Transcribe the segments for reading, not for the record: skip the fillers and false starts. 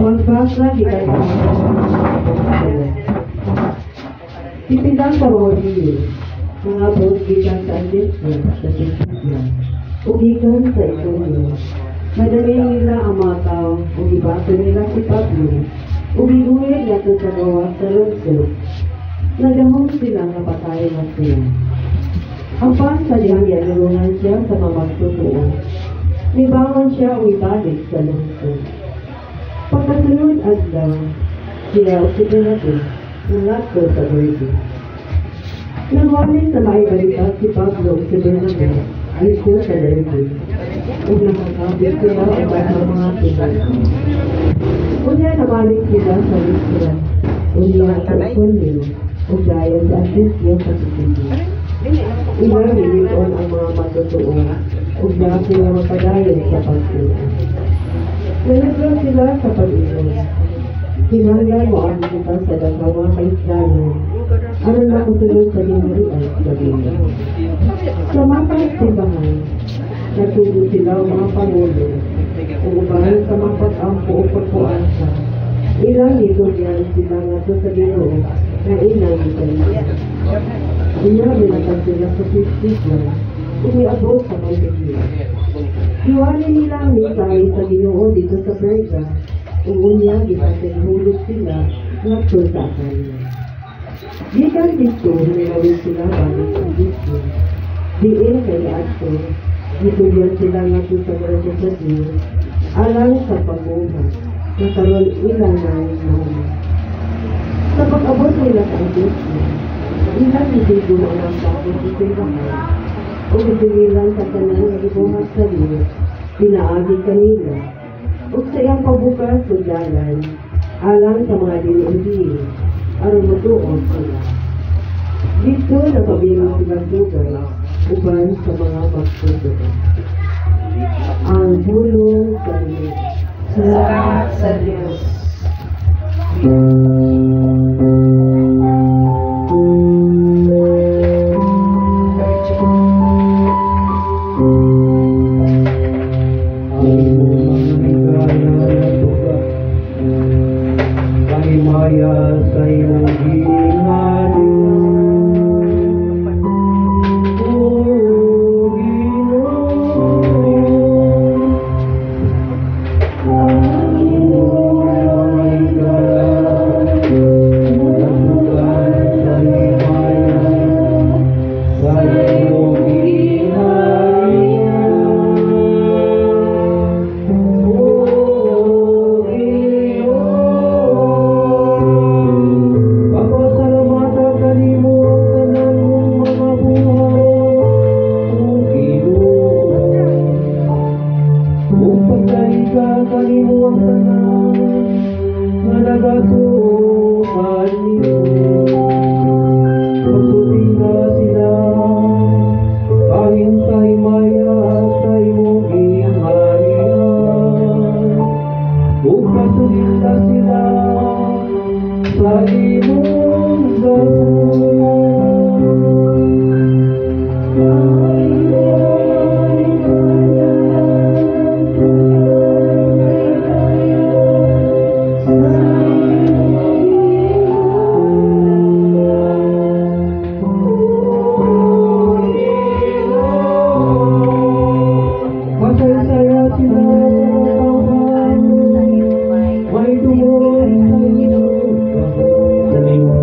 Pagbasa gikan sa mga apostolo. Pipila ka mga Hudiyo, nangabot gikan sa Antioquia sa Pisidia, ug gikan sa Iconio. Madali nila ang mga tawo ug gibato nila si Pablo ug giguhit ngadto sa gawas sa lungsod. Nagdahom sila nga patayon na siya. Apan sa dihang giadulongan siya sa mga magtotoo, nibangon siya ug ibalik sa lungsod. Pagkasunod adlaw, siya ug si Bernabe nangadto sa Derbe. Nagwali sa maayong balita si Pablo ug si Bernabe didto sa Derbe, ug nakakabit sila og daghang mga tinuod. Unya nabalik sila sa Listra, unya sa Iconio, ug dayon sa Antioquia sa Pisidia. Ilang gilig-on ang mga magtotoo ug dako nga magpadayon sa pagtuo. Nalaglag sila sa pag-ingon, "Kinahanglan moagi kita sa daghang mga kaisdanan aron makasulod sa gingharian sa Ginoo." Sa matag simbahan, nagtubo sila og mga pangulo, ug uban sa mga pag-ampo ug pagpuasa, ilang gitugyan sila ngadto sa Ginoo nga ilang gitalikan. Unya nilakaw sila sa Pisidia ug miabot sa Pamfilia. Giwali nila ang mensahe sa Ginoo didto sa Perga, ug unya gipasayhulog sila ngadto sa Atalia. Gikan didto nilawig sila balik sa Antioquia, diin kaniadto gitugyan sila ngadto sa grasya sa Dios alang sa pagbuhat nga karon ila nang nahuman. Sa pag-abot nila sa Antioquia, ilang gisigo ang mga sakop sa simbahan ug gisingilan sa tanan nga gibuhat sa Dios pinaagi kanila ug sa iyang pagbukas og dalan alang sa mga dili Hudiyo aron motuo sila. Didto nagpabilin sila dugay uban sa mga magtotoo. Ang pulong sa Ginoo. Salamat sa Diyos. Ang imong mga higala natuga sa himaya sa imong gingharian. O Ginoo, ang imong mga higala natuga sa himaya sa imong gingharian. O Ginoo, Papasalamatan kanimo ang tanan mong mga buhat, O Ginoo. Ug pagdaiga kanimo ang tanan nga nagatuo kanimo. Pagsultina sila bahin sa himaya sa imong gingharian. Ug pasulita sila sa imong gahom. Masaysaya sila sa mga tawhan, may tungod sa imong gahom.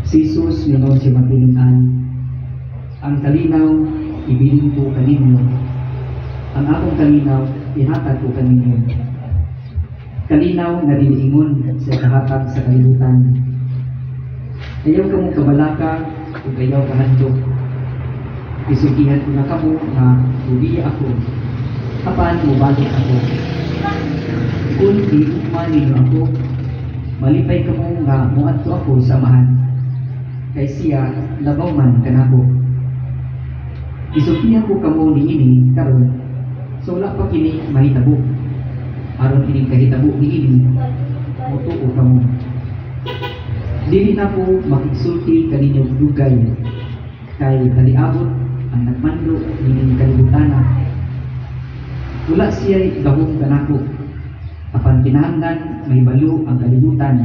Si Jesus mingon sa mga tinun-an, "Ang kalinaw ibilin ko kaninyo. Ang akong kalinaw ihatag ko kaninyo. Kalinaw nga dili ingon sa kahatag sa kalibutan. Ayaw kamo kabalaka ug ayaw kahadlok. Gisultihan ko na kamo nga mubiya ako, apan mubalik ako. Kung gihigugma ninyo ako, malipay kamo nga moadto ako sa Amahan, kay siya labaw man kanako. Gisultihan ko kamo niini karon sa wala pa kini mahitabo, aron inig kahitabo niini, motuo kamo. Dili na ko makigsulti kaninyo dugay, kay taliabot ang nagmando nining kalibutana. Wala siya gahom kanako, apan kinahanglan mahibalo ang kalibutan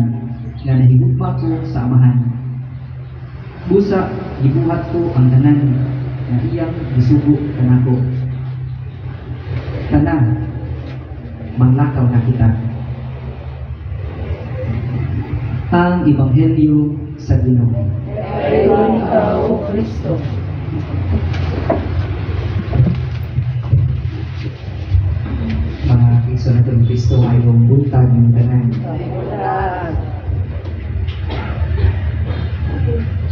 nga nahigugma ko sa Amahan. Busa gibuhat ko ang tanan nga iyang gisugo kanako. Kana, manglakaw na kita." Ang Ebanghelyo sa Ginoo. Dayon ikaw, O Kristo. Mga kaigsoon nato ni Kristo, maayong buntag ng tanan. Buntag.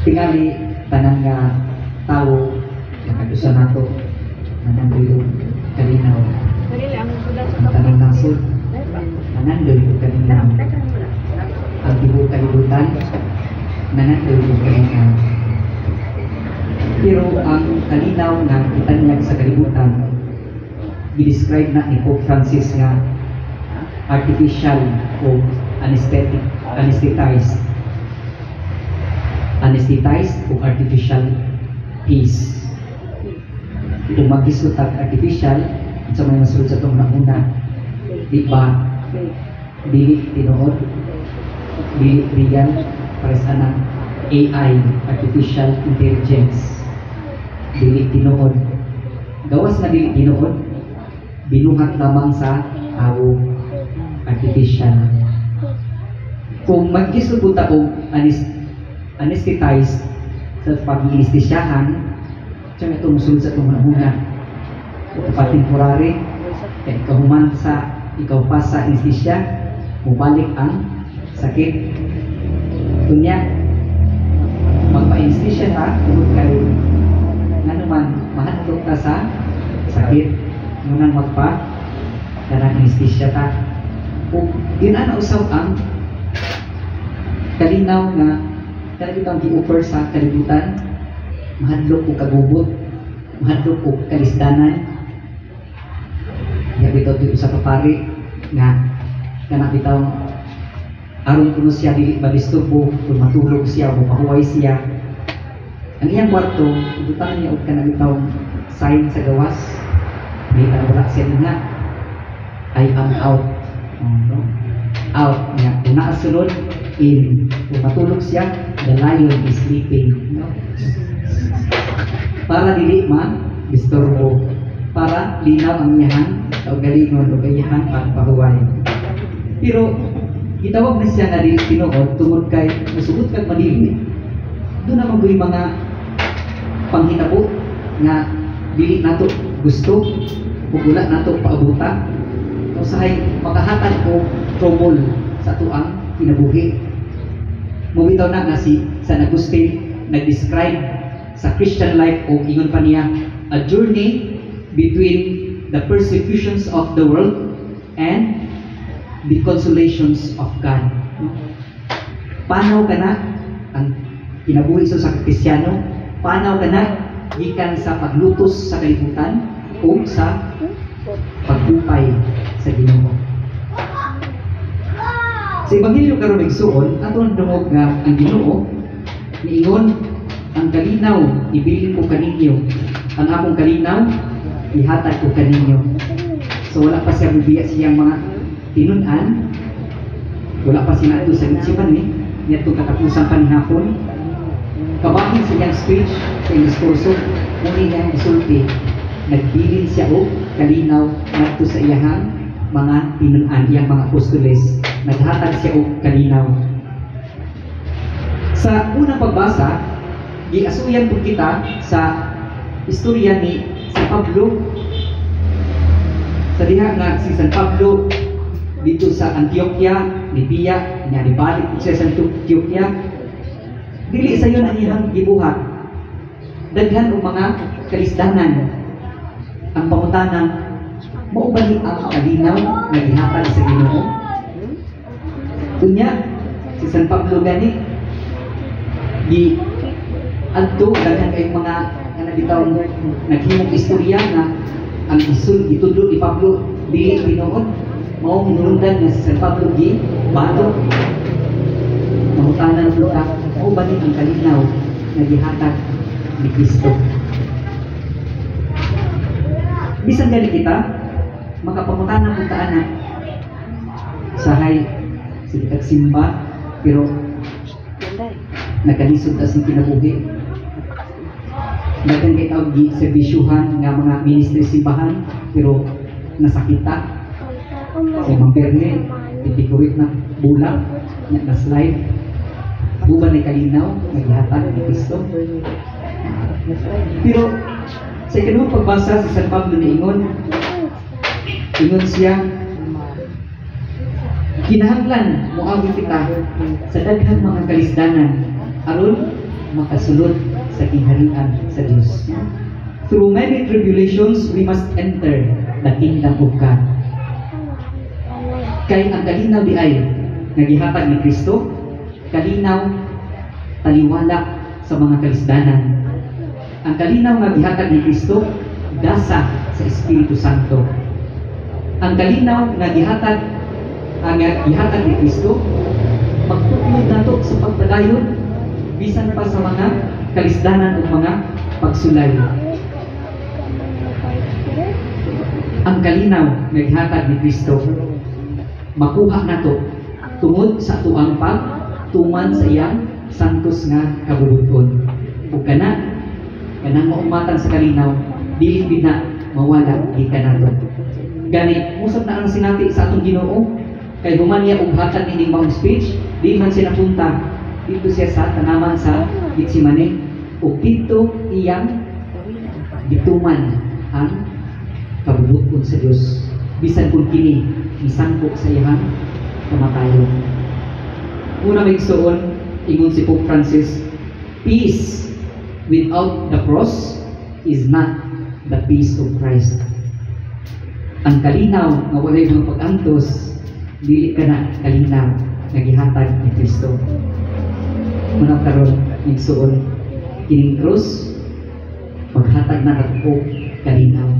Tingali tanan nga tawo nakadusa nato nanandoy og kalinaw. Ang tanang nasod nanandoy og kalinaw. Ang tibuok kalibutan nanandoy og kalinaw. Pero ang kalinaw nga gitanyag sa kalibutan, gi-describe na ni Pope Francis nga artificial o anesthetic, anesthetized, anesthetized o artificial peace. Kung maghisgot tag artificial, sa may masulod sa atong nauna, di ba dili tinuod, dili real, pares anang AI, artificial intelligence, dili tinuod. Gawas na dili tinuod, binuhat lamang sa tawo, artificial. Kung maghisgot po ta og anesthetized sa pag-anestesyahan, siya nga itong musulod sa itong una. Pa temporary, kay ikaw human sa, ikaw pa sa anesthesia, mubalik ang sakit. Kunya, magpa-anesthesia ta, tungod kay nga naman, mahadlok ta sa sakit. Munang magpa, kanang anesthesia ta. O, yun na usab ang kalinaw nga kanang itong gi-offer sa kalibutan, mahadlok og kagubot, mahadlok og kalisdanan. Ya bitaw dito sa papari nga kanang bitaw aron kuno siya dili madisturbo kung matulog siya o mahuway siya. Ang iyang kwarto, ibutangan niya og kanang bitaw sign sa gawas. May wala siya nga, "I am out." Oh, no? Out niya. Kung naasulod, in. Kung matulog siya, "The lion is sleeping." No? Para dili ma disturbo, para linaw ang iyahang kaugalingon o iyahang pagpahuway. Pero gitawag na siya nga dili tinuod tungod kay musugot kag madili. Doon naman ko'y mga panghitabo nga dili nato gusto ug wala nato paabuta. Usahay makahatag og trouble sa atuang kinabuhi. Mubitaw na nga si San Agustin nag-describe sa Christian life o ingon pa niya, a journey between the persecutions of the world and the consolations of God. Panaw ka na ang kinabuhi sa Kristiyano, panaw ka na gikan sa paglutos sa kalibutan o sa pagpupay sa Ginoo. Sa Ebanghelyo karon, igsuon, ato ang dungog nga ang Ginoo niingon, "Ang kalinaw ibilin ko kaninyo, ang akong kalinaw ihatag ko kaninyo." So wala pa siya mubiya siyang mga tinun-an, wala pa siya naadto sa Gethsemane niadtong katapusan pa ni hapon. Kabahin sa iyang speech, sa iyang diskurso, muni niyang gisulti, nagbilin siya og kalinaw ngadto sa iyahang mga tinun-an, iyang mga apostoles. Naghatag siya og kalinaw. Sa unang pagbasa, giasuyan pud kita sa istorya ni San Pablo, sa diha nga si San Pablo dito sa Antioquia, Libya, nya nibalik siya sa Antioquia. Dili sayon ang iyang gibuhat. Daghan og mga kalisdanan. Ang pangutana, mao ba ni ang kalinaw nga gihatag sa Ginoo? Unya, si San Pablo gani gi adto, daghan kay mga nga bitaw naghimong istorya nga ang isul gitudlo ni Pablo dili tinuod, mao hinungdan nga si San Pablo gi bato. Mangutana pud ta, mao ba ni ang kalinaw nga gihatag ni Kristo? Bisan gani kita makapangutana pud ta ana, sahay sige kag simba pero nagkalisod ta sa kinabuhi, daghan kay tawag gi serbisyuhan nga mga ministry simbahan pero nasakita si Mang Berne, pipikurit na bulak na na slide. Buban ni kalinaw nga gihatag ni Kristo? Pero sa ikaduhang pagbasa, si San Pablo niingon, ingon siya, kinahanglan moagi kita sa daghang mga kalisdanan aron makasulod sa gingharian sa Dios. Through many tribulations we must enter the kingdom of God. Kay ang kalinaw di ay nga gihatag ni Kristo, kalinaw taliwala sa mga kalisdanan. Ang kalinaw nga gihatag ni Kristo, gasa sa Espiritu Santo. Ang kalinaw nga gihatag, ang gihatag ni Kristo, magtuklod nato sa pagpadayon bisan pa sa mga kalisdanan ug mga pagsulay. Ang kalinaw nga gihatag ni Kristo makuha nato tungod sa atuang pagtuman sa iyang santos nga kabubut-on. Ug kana kanang maumatang sa kalinaw, dili gid na mawala gikan nato. Gani usab na ang sinati sa atong Ginoo, kay human niya og hatag nining maong speech, di man siya napunta dito siya sa tanaman sa Getsemane ug didto iyang gituman ang kabubut-on sa Dios bisan kung kini misangko sa iyang kamatayon. Una, mga igsoon, ingon si Pope Francis, "Peace without the cross is not the peace of Christ." Ang kalinaw nga walay mga pag-antos, dili ka na kalinaw nga gihatag ni Kristo. Muna karon, igsoon, kining krus maghatag na nato og kalinaw.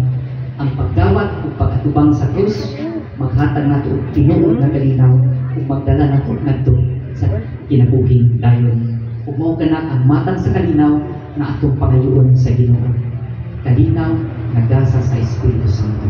Ang pagdawat ug pag-atubang sa krus maghatag nato og tinuod nga kalinaw ug magdala nato ngadto sa kinabuhing dayon. Ug mao kana ang matang sa kalinaw na atong pangayoon sa Ginoo. Kalinaw nga gasa sa Espiritu Santo.